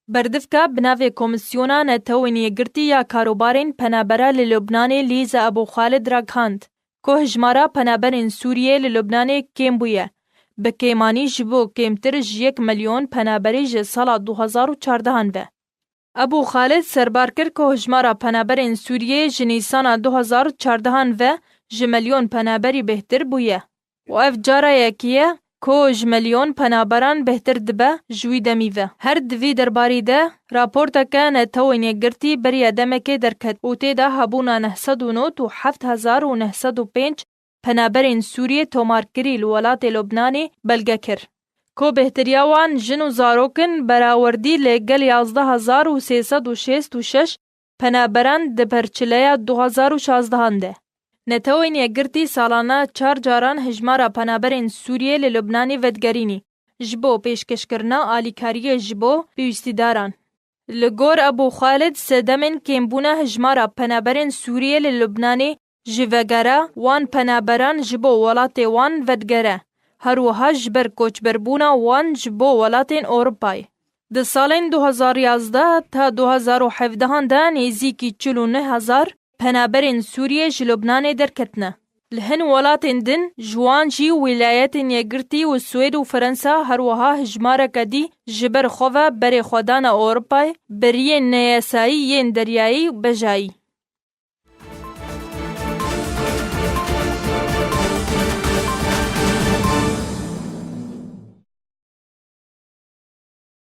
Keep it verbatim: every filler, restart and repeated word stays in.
Berdivka bi navê Komîsyona Netewên Yekgirtî ya Karobarên Penabera li Lubnanê Lîza Ebû Xalid ragihand, ku hijmara penaberên Sûriyê li Lubnanê kêm bûye, bi kêmanî ji bo kêmtir ji yek milyon penaberî ji sala du hezar û çardehan ve. Ebû Xalid serbar kir ku hijmara penaberên Sûriyê ji Nîsana du hezar û çardehan ve ji milyon penaberî bêhtir bûye û ev cara yekî ye ku ji milyon penaberan bêhtir dibe ji wî demî ve. Her di vî derbarî de raporteke Netewên Yekgirtî beriya demekê derket û tê de hebûna neh sed û nod û heft hezar û neh sed û pênc penaberên Sûriyê tomarkirî li welatê Lubnanê belge kir, ku bêhtiriya wan jin û zarok in berawerdî li gel yazdeh hezar û sê sed û şêst û şeş penaberan di perçileya du hezar û şazdehan de. Netewên Yekgirtî salane çar caran hijmara penaberên Sûriyê li Lubnanê vedigerînî, ji bo pêşkêşkirina alîkariyê ji bo pêwîstîdaran. Li gor Ebû Xalid, sedemên kêmbûna hijmara penaberên Sûriyê li Lubnanê ji vegera wan penaberan ji bo welatê wan vedigere, her wiha ji ber koçberbûna wan ji bo welatên Ewropayê. Di salên du hezar yazdeh ta du hezar û hevdehan de nêzîkî çil û neh hezar penaberên Sûriyê ji Lubnanê derketine. Li hin welatên din, ji wan jî Wîlayetên Yekgirtî û Swêd û Fransa, her wiha hijmareke dî ji ber xwe ve berê xwedana Ewropayê, beriyên neyasayî yên deryayî û bejayî.